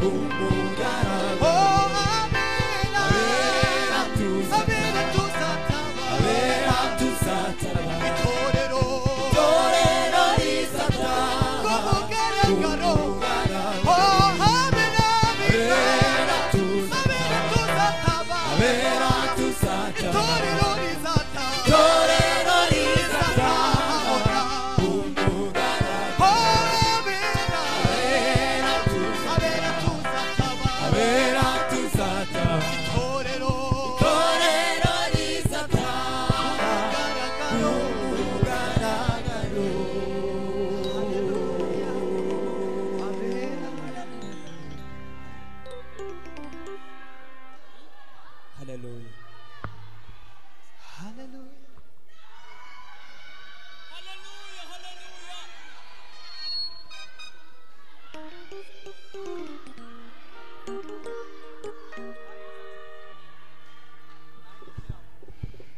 Kumugaragaro. Oh, abera, Abera tuzataha, abera tuzataha, abera tuzataha, itorero itorero rizataha kumugaragaro. kumugaragaro. Oh, abera, Abera abera, tuzataha, abera tuzataha, abera tuzataha, itorero rizataha, itorero rizataha rizataha. kumugaragaro. Oh, abera, Abera tuzataha, abera tuzataha, abera tuzataha, itorero itorero rizataha kumugaragaro. kumugaragaro. Abera. Hallelujah. Hallelujah. Hallelujah, hallelujah.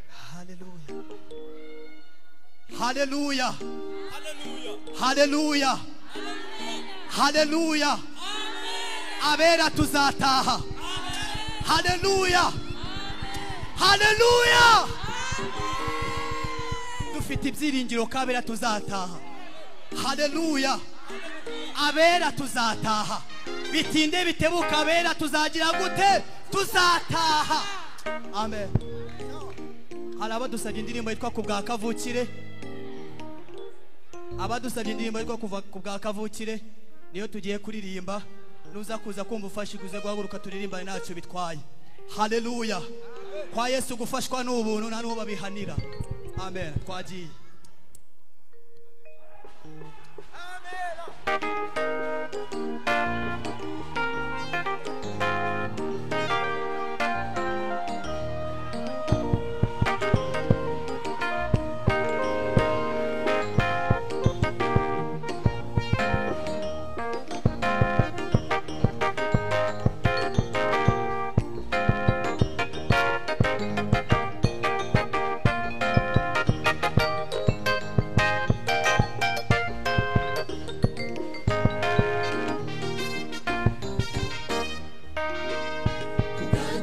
Hallelujah. Hallelujah. Hallelujah. Hallelujah. Hallelujah. Abera tuzataha. Hallelujah. Hallelujah. Dufite ibyiringiro ko abera tuzataha. Hallelujah. Abera tuzataha. Bitinde bitebuka abera tuzagira gute? Tuzataha. Amen. Hari abadusabye indirimbo yitwa ku bwa kavukire. Abadusabye indirimbo yitwa kuva ku bwa kavukire niyo tugiye kuririmba. Nuza kuza kumva ufashe uze guhaguruka turirimbane ntacyo bitwaye. Haleluya. Kwa Yesu gufashwa n'ubuntu nta n'uwo babihanira. Amen. Twagiye.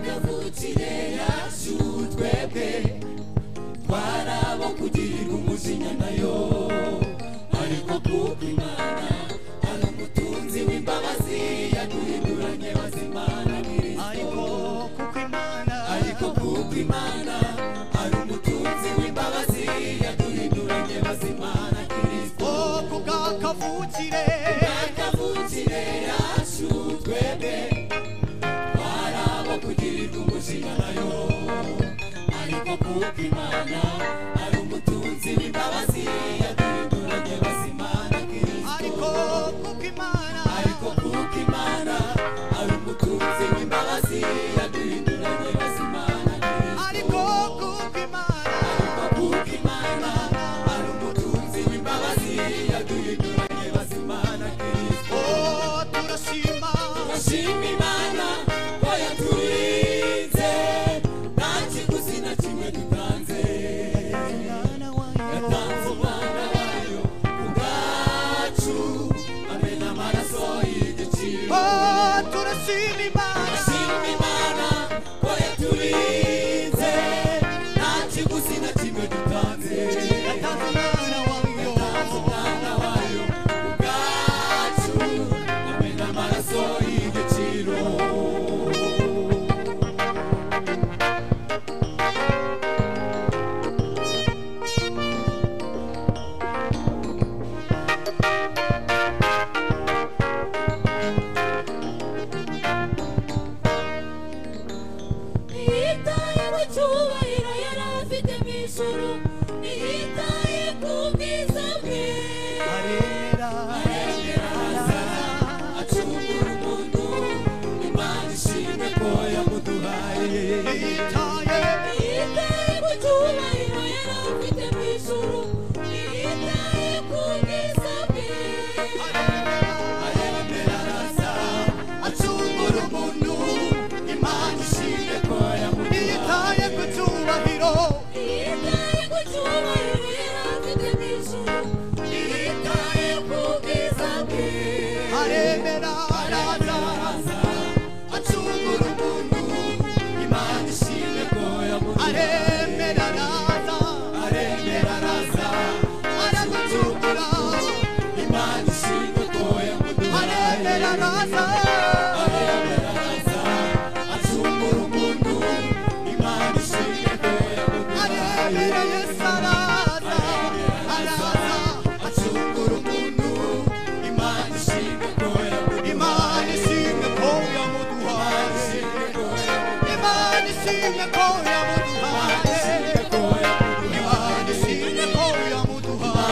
Kavukire yacu twebwe twarabo kugirirwa umujinya nayo, ariko kuko Imana ari umutunzi w'imbabazi yaduhinduranye bazima na Kristo. Ariko kuko Imana, Ariko kuko Imana ari umutunzi w'imbabazi yaduhinduranye bazima na Kristo. Oh, ku bwa kavukire, Kavukire yacu twebwe twarabo kugirirwa umujinya nayo, ariko kuko Imana ari umutunzi w'imbabazi yaduhinduranye bazima na Kristo. Ariko kuko Imana, Ariko kuko Imana ari umutunzi w'imbabazi yaduhinduranye bazima na Kristo. Ariko kuko Imana, Ariko kuko Imana ari umutunzi w'imbabazi yaduhinduranye bazima na Kristo. Oh, turashima, Turashima Imana ko yaturinze nta kiguzi na kimwe dutanze. Umwana wayo, Yatanze umwana wayo ku bwacu, amena amaraso y'igiciro. Oh, turashima Imana, Turashima Imana ko yaturinze nta kiguzi na kimwe dutanze. Yatanze umwana wayo, Yatanze umwana wayo ku bwacu, amena amaraso y'igiciro. Ntiyitaye ku cyubahiro yari afite mu ijuru, ntiyitaye ku bwiza bwe. Aremera, Acungura umuntu, Imana ishimwe ko yamuduhaye. Ntiyitaye, Ntiyitaye ku cyubahiro yari afite mu ijuru, ntiyitaye ku bwiza bwe. Aremera araza, acungura umuntu, Imana ishimwe ko yamuduhaye. Ntiyitaye ku cyubahiro, Ntiyitaye ku cyubahiro yari afite mu ijuru, ntiyitaye ku bwiza bwe. Aremera araza, Nshimwe ko